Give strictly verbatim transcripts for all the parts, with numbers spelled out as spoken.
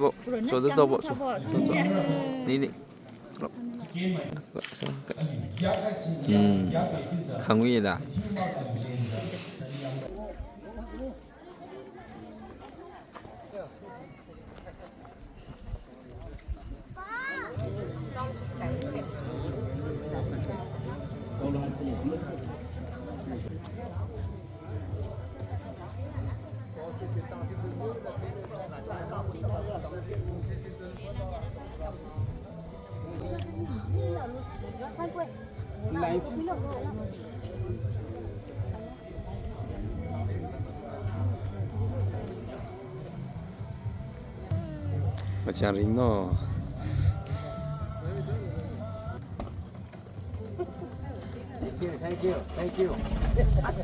Bo, so da dabo, so. So, so. Ni, ni. Hmm. Khangwi da. Machang ring no. Thank you, thank you, thank you. As.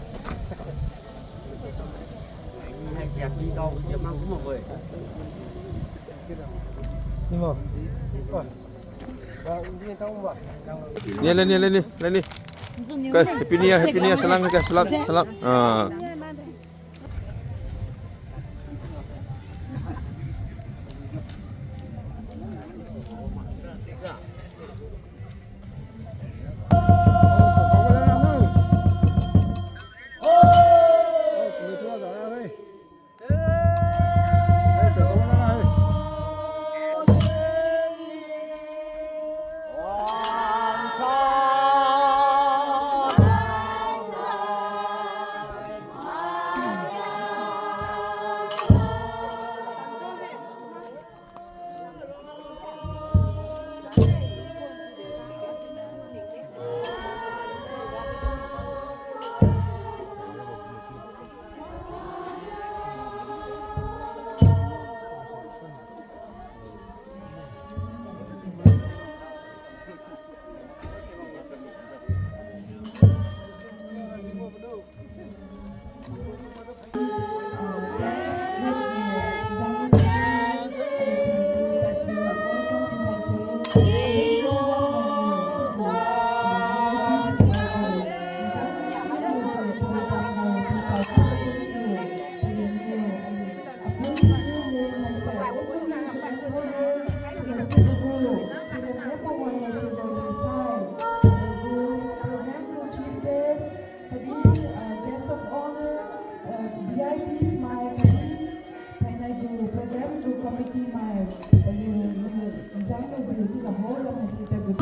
Hai sia pi kau sia mang kuma boy. Ni mo. Oh. Ni le, ni le, ni le, ni. Kai, Happy New Year, Happy New Year, salam, kai, salam, salam. Ah. Khatdi, uh, guest of honor, uh, V I Ps mai khatdi, thainai gu program gu committee mai, paliu niu, jang ga jiu chiujiu hao lam haise tadgu.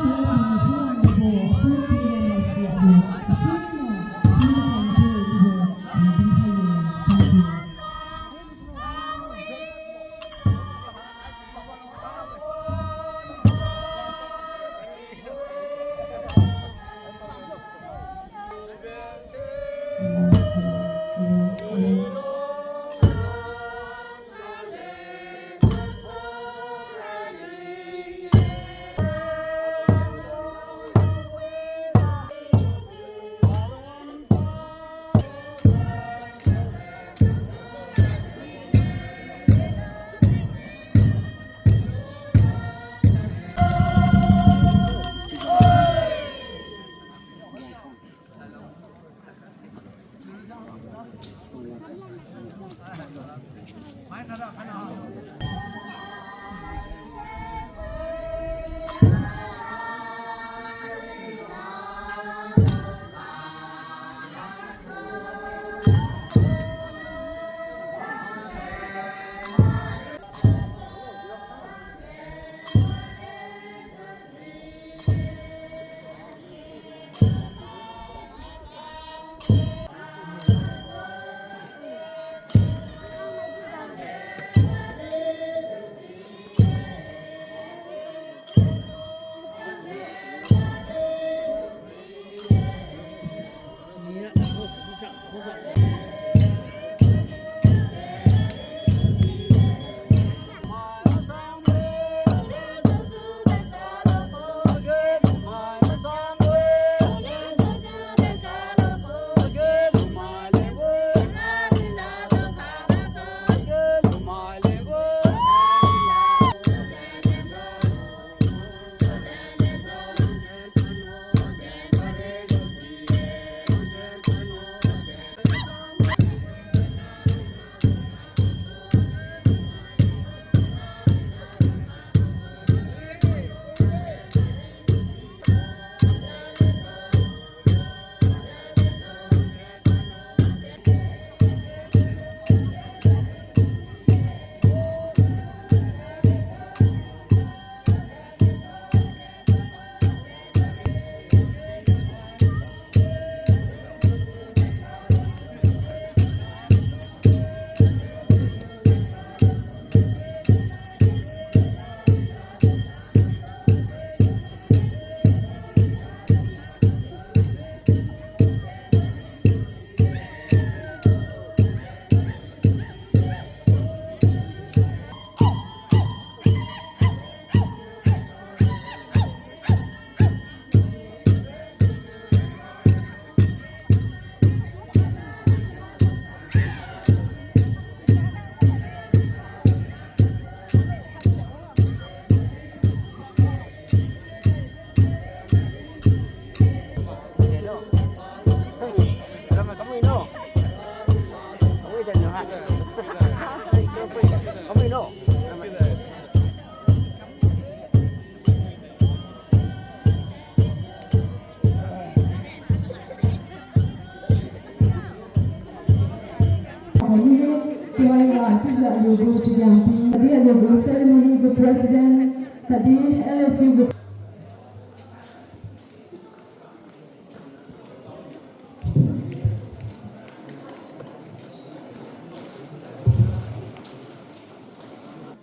Gu Chidiangpi, khatdi aliu gu ceremony gu president, khatdi L S U gu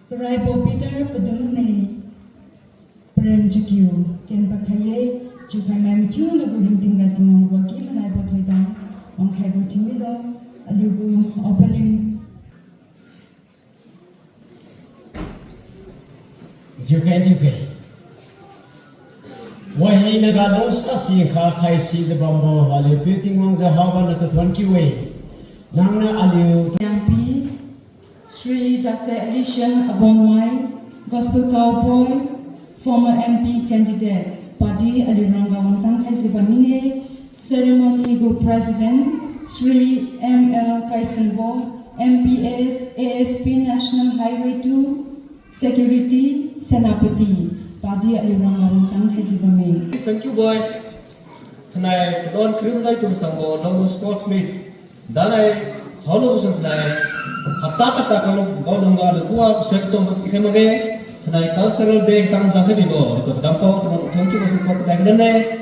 Paraibo Peter padum ne, paren chakiu ken pakhai ye, chiukhai mai mathiu na gu ringting ga Tingwang gu agi manaibo thoidam wangkhaibo thiu milo, aliu gu opening. Thiukhai, thiukhai. Wahina ga lungsa si kha khai si de bambo, aliu piu Tingwang jiu habo na tu thuon kiu-e. Nang niu aliu Yangpi, Shri Doctor Elysian Abonmai, Gospel Cowboy, former M P candidate, padi aliu rangga wangtang khaijiu bammine, ceremony gu president, Shri M L Kaisunbo, M P S, A S P National Highway two, Security, Senapati, padi aliu rangga wangtang khaijiu bamme. Thank you, boy. Thanai don krim dai tum sangbo, no no sports meets. Danai, hao lu sun thanai, hapta kata kalu, bau lungga lu kua, sweat tum ikhai mage, thanai cultural day tang jang kami bo, itu dampau, thank you, bosun kua katai kanan ne.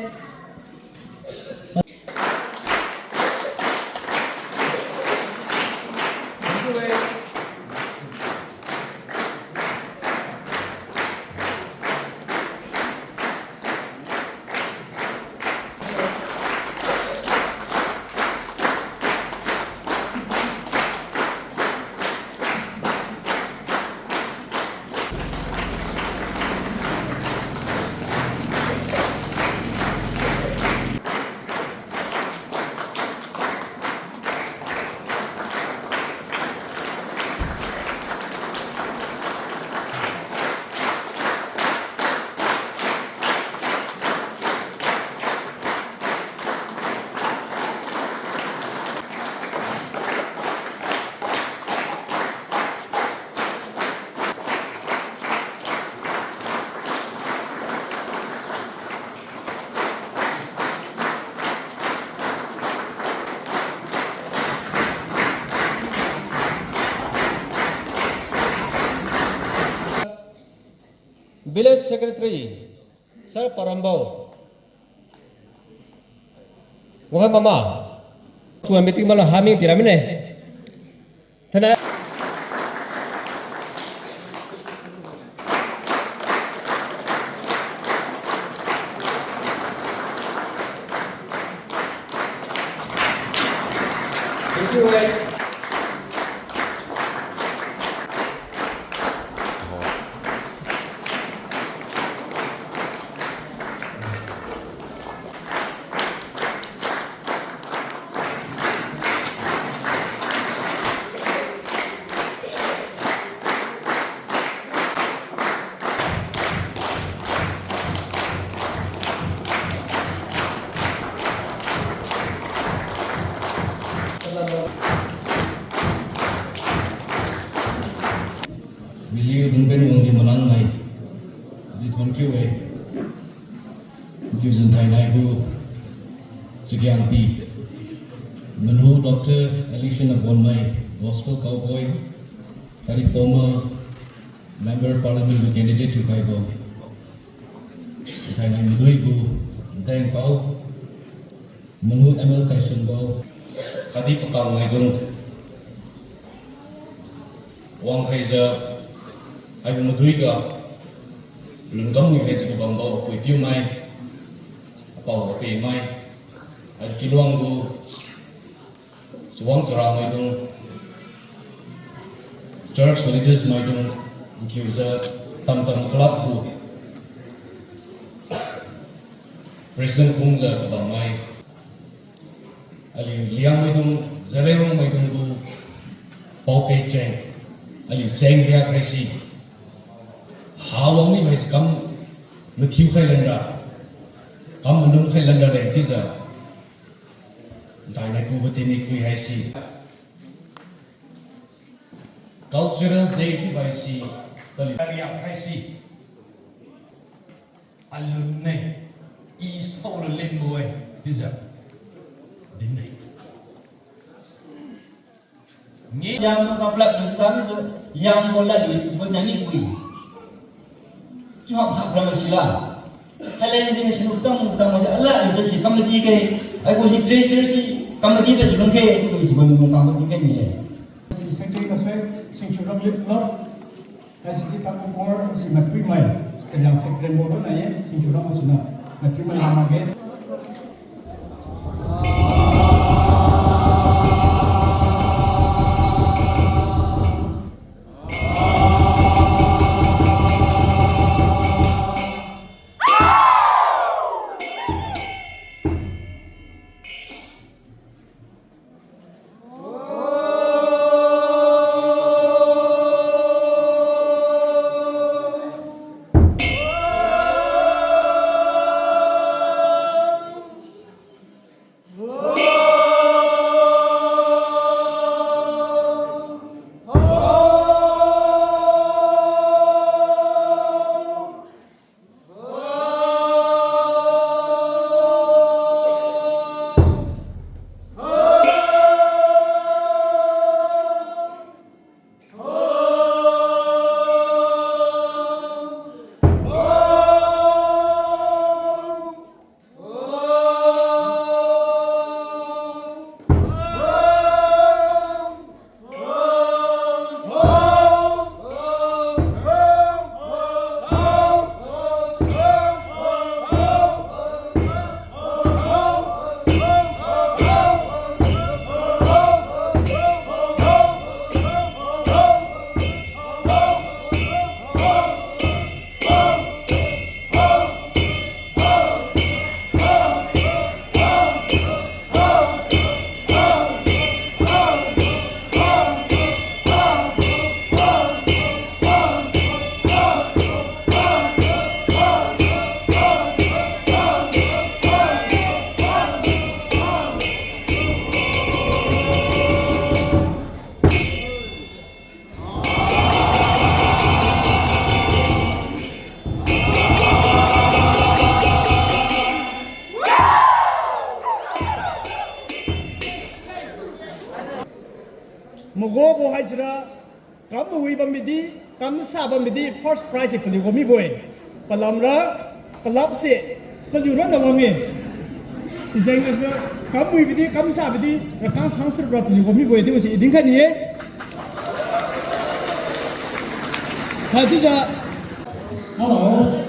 Village Secretary, Sir Parambo. Wahai mama. Tuan meeting mala haming piramine. Thanai. Thank you, guys. Miliu dungben wangdi manang mai. Di thuon kiu-e. Kiu jun thainai gu Chagiangpi. Manhu Doctor Elysian Abonmai, Gospel Cowboy. Khatdi former Member Parliament gu candidate thiukhaibo. Thainai madui gu nteng pao. Manhu M L Kaisunbo, khatdi pakang maidung wangkhaijiu, haibo madui ga, lungkam wikhaijiu kabambo apui piumai, apao ape mai, hai kiluang gu, chawang chara maidung, church leaders maidung, nkhiujiu, tamtam club gu president khungjiu kabammai, aliu Liangmaidung, Zeliangrong maidung gu paope cheng, aliu cheng riak haise, hawang mi haise kam mathiu khai lanra, kam malum khai lanra leng chiujiu, ntainai kubo tingmik pui haise. Cultural day chiubo haise, paliu riak haise. Alun ne, i saola lenbo-e, chiujiu dinne. Ngi Liangmai kaplap lu sita misu, Liangmai bo lad lu, bo nang ni pui. Chiu hap hap ra sila. Hailen jeng sinu tam tam de ala de si committee ke, ai ko literature si committee pe lung ke, tu si bo lung kam ke ni. Si secretary ka se, singsu ram lip lo. Hai si di taku kor si matpui mai. Kaliang secretary bo lo na ye, singsu ram suna. Matpui mai lama ke. Magobo haisira, kam mawi bambidi, kam sa bambidi, first prize paliu ga mibo-e. Palamra, palapse, paliura na wang-e. Sijeng gasira, kam mawibidi, kam sabidi, rakang sang sirra paliu ga mibo-e, chiubo si dinkhai ni-e. Haichiujiu, hello.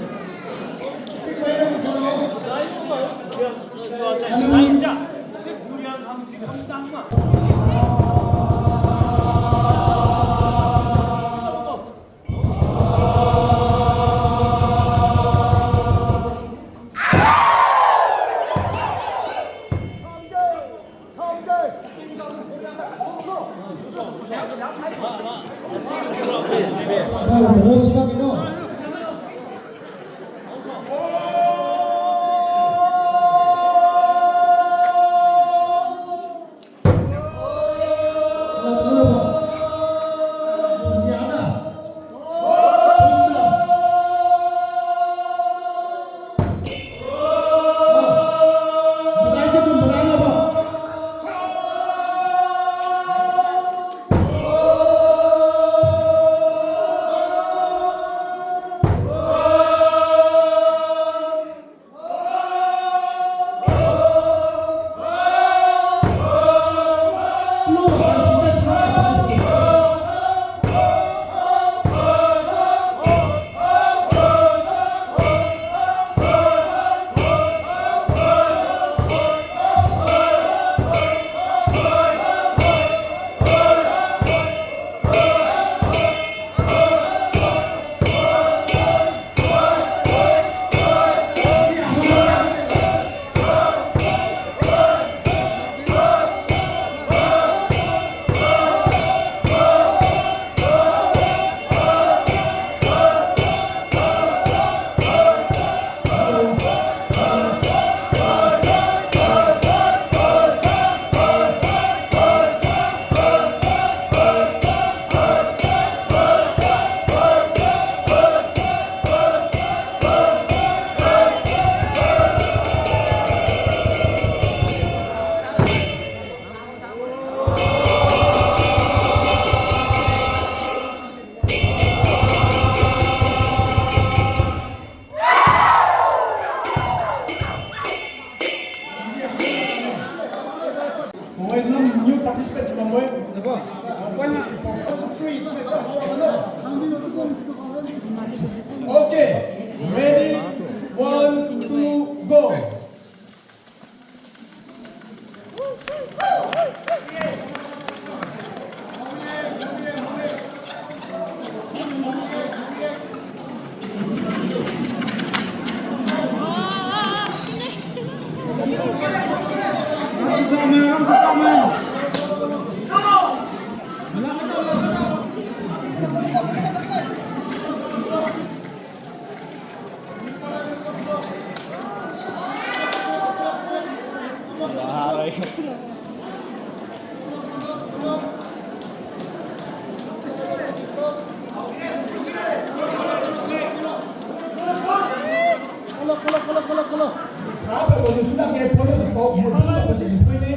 Phone na tao, mut tao pa se ni phui ni.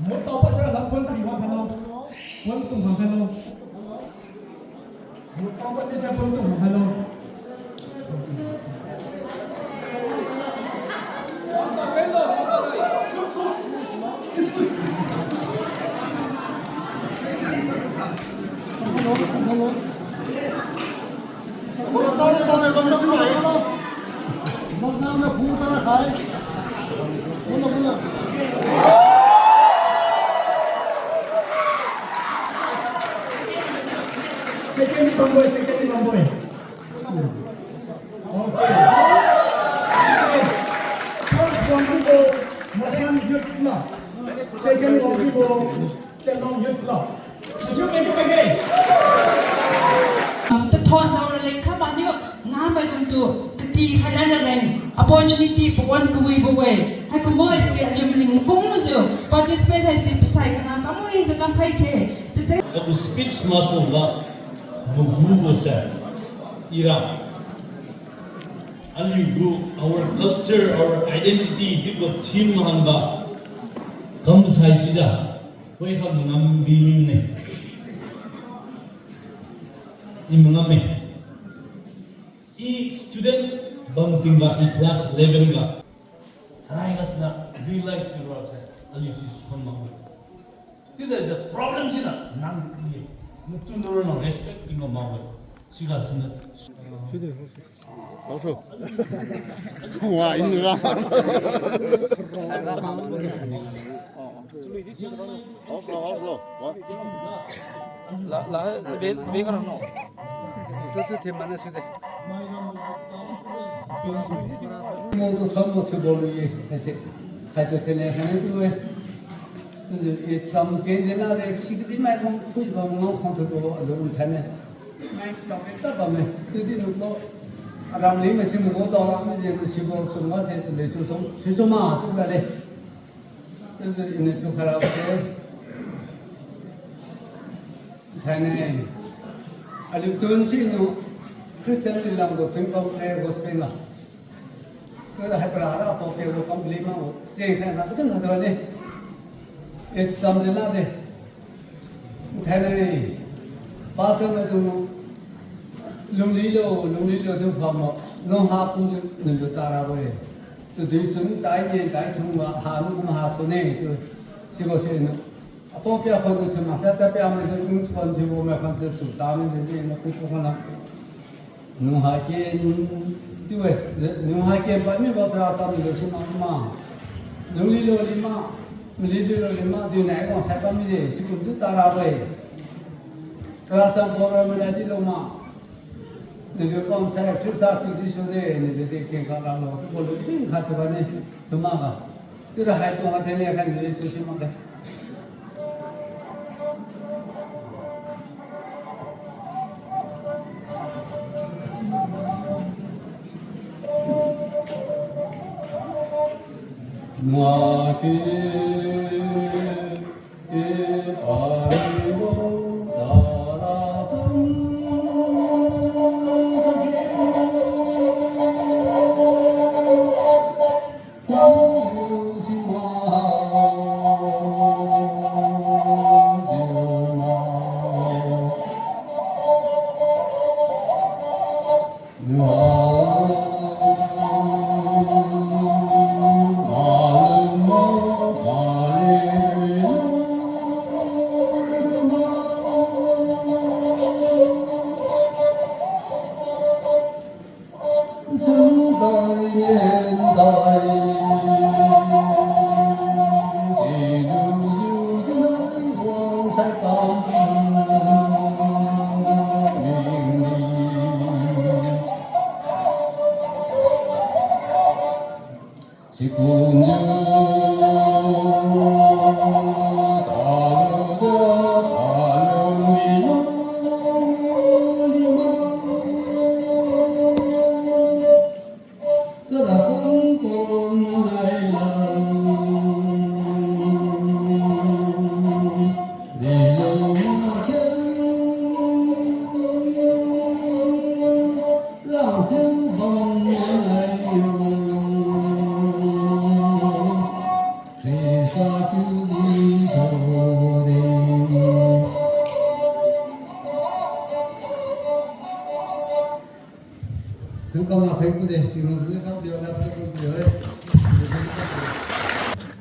Mut tao pa se la phone kari ma phano. Phone tung ma phano. Mut tao pa ni se phone tung ma phano. Second bamboi, second bamboi. Okay. First bamboi bo, Madam Youth Club. Second bamboi bo, Chalong Youth Club. Masu masu masu. Am, tathon lau raleng kha maniu, namaidung tu, kati khalan raleng, opportunity pawan kawibo-e. Haikumbo haise aliu maning kung majiu, participate haise pasai kana kamui jiu kamphai khe. Sise. Agu speech masu ga, magubo se, ira. Aliu gu, our culture, our identity, chiubo theme mahangga. Kamsai sijiu. Koi kham ngam bine. I mangamme. I student bam tingga, i class eleven ga. Arai ga sina realize si rase, aliu si suan makbo. Chiujiu problem sina nang ti-e. Natu nara nang respect tingga makbo. Siga sina. Haosu. Wa, inra. Haosu, haosu. Wa. La, la, sebe, sebe ka no. Tu, tu, thim mana side. Mo tu thom mo tu bolu ye, haise. Haitu tene sane tu e. Tu exam ken de na de, si kadi mai kong, kui bam ngam khang tu bo, alu thane. Mai tao ke ta bamme, tu di nu ko. Aram li ma si mo dao la, mi je tu si bo sum ga se tu le tu sum, si sum ma tu ga le. Tu tu ini tu kharap se. Thainai. Aliu tun si nu Christian li lam ko tun ko prayer gospel la. Tu la hai para ra ko ke ko kam li ma ko. Se thainai ka tu na tu ni. Exam de la de. Thainai, pastor maidung, lungli lo, lungli lo tu phamo, nung ha pung tu nung tu tarabo-e. Tu dui sun tai nyen tai thung wa, ha nung ha sune tu, sibo sina. Ato pia khon tu thima sa, ta pia maidung, nung khon thiubo mai khon tu su ta maidung, na ku tu khon la. Nung ha ken, chiu-e, nung ha ken pa mi ba tra tam lo si ma ma. Nung li lo li ma, mi li lo li ma, di nai wang sai pa mi de, si kum tu tara bai. Kara sam ko ra mi la di lo ma. Ni de pam sai Khrista tu di so de, ni de de ken ka la lo, ko lo tin kha tu ba ni, tu ma ga. Chiura hai tu ma de le kan ni tu si ma ga.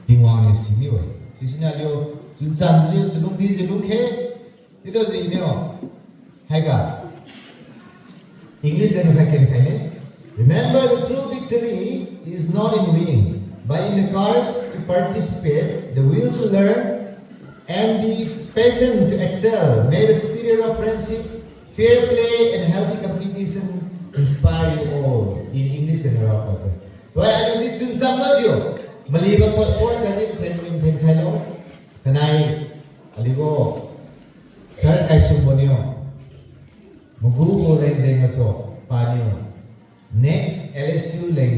Tingwang niu siniu-e. Sisiniu aliu chuncham jiu, chalungdi jiu lungkhe. Chiulo siniu, haiga English ganiu khai ken khai ne. Remember, the true victory is not in winning, but in the courage to participate, the will to learn, and the passion to excel. May the spirit of friendship, fair play, and healthy competition inspire you all. In English ganiu ra pa. Tuai aliu si chuncham majiu, malibo sports adi phen phen khailo. Kanai aliugu Sir Kaisum boniu, magubo leng jeng gasu paniu, next L S U leng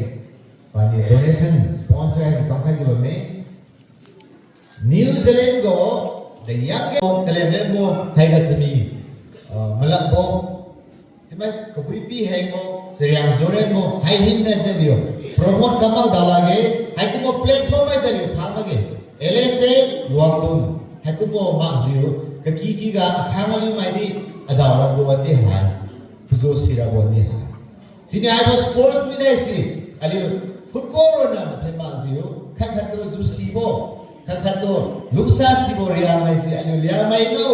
paniu donation sponsor haise kamkhai jiu bamme. New Zealand gu the youngest Zealand lengbo haiga simi, ah, malakbo. Sima kabuipi hengbo, Sariang Zorenbo, hai hinna jengniu promote kammak dalakge, haikumbo platform mai jengniu phang makge. L S A Wangdung, haikumbo makjiu, kakikiga akhang aliu maidi, adao rabo wandi hai, kujo si rabo wandi hai. Siniu haibo sports mi nai si, aliu football ronna mathen makjiu, khat khattu jusibo, khat khattu lungsa sibo Liangmai si, aliu Liangmai no,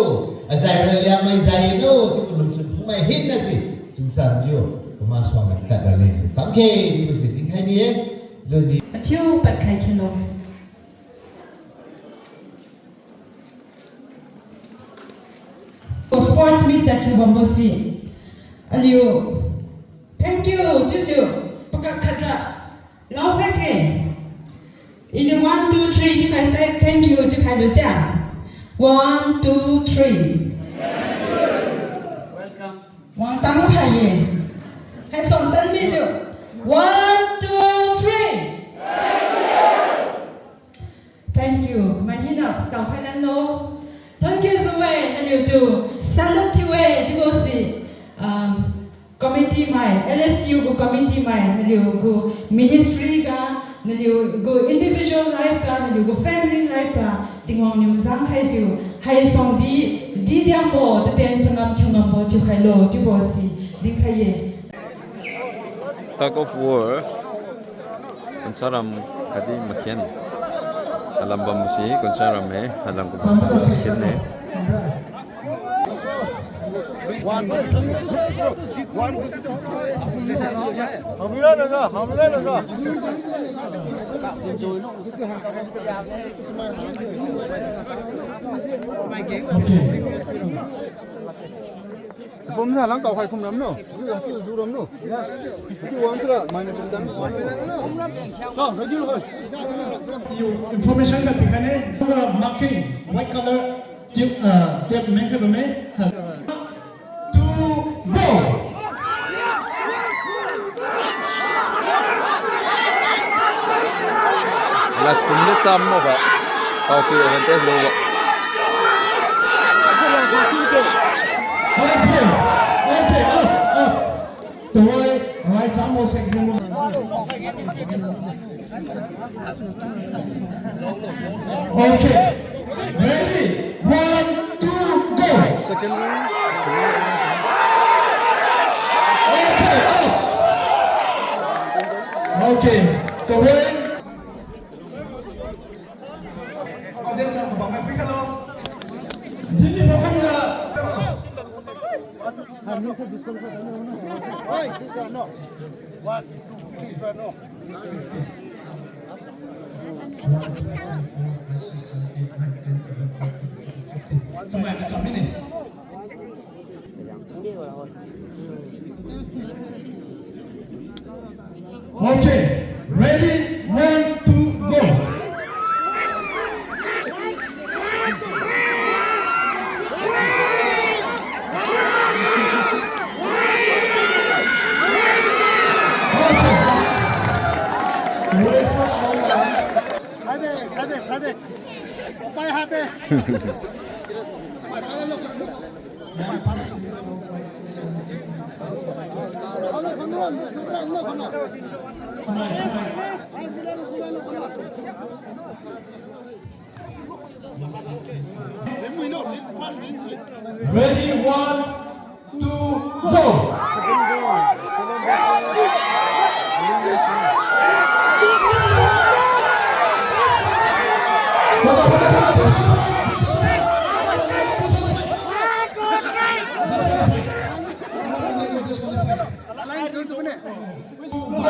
azai ra Liangmai jai no, chiubo lungchun phungmai hinna si, chuncham jiu, kamasuang tad raleng kamkhe chiubo si dinkhai ni-e, luji. Athiu padkhai khelo. Sports meet tadkiu bambo si, aliu thank you chiujiu pakak khat ra laokhai khe. Iniu one, two, three chiu khaisai thank you chiu khailu jia. One, two, three. Wang tang khai ye. Hai song tan mijiu. One, two, three. Thank you. Mai hina taokhai lanlo. Thank you jiu-e, naliutu salute thiu-e chiubo si, um, committee mai, L S U gu committee mai, naliugu ministry ga, naliugu individual life ga, naliugu family life ga, Tingwang niu mazang khaijiu, hai suangdi, di diangbo, taten changam thiu ngambo thiukhailo chiubo si dinkhai ye. Tug of war, Konsaram khatdi Makhian. Alam bamsi Konsaram-e, alam gu bamsi Makhian-e. Chapum sa lang kao khai khum ram no. Ju, ju, ju ram no. Ju wang sira, mai na dan. So, ready lo. Information khat pikhai ne. Marking, white color, tip, uh, tip mengkha bamme. Two, go. Last pun ni tam mo ba. Kau tu yang teh lo ba. Okay, okay, up, up. Tuhoi, right, chamo second mo. Okay. Ready? One, two, go. Second round. Okay, up. Okay. Tuhoi. Audience na ba mai free kalo. Jimmy, welcome ja. Okay, ready, one, two, go. Saibe, saibe, saibe. Opai hate. Ready, one, two, go. Chiu chiu bane.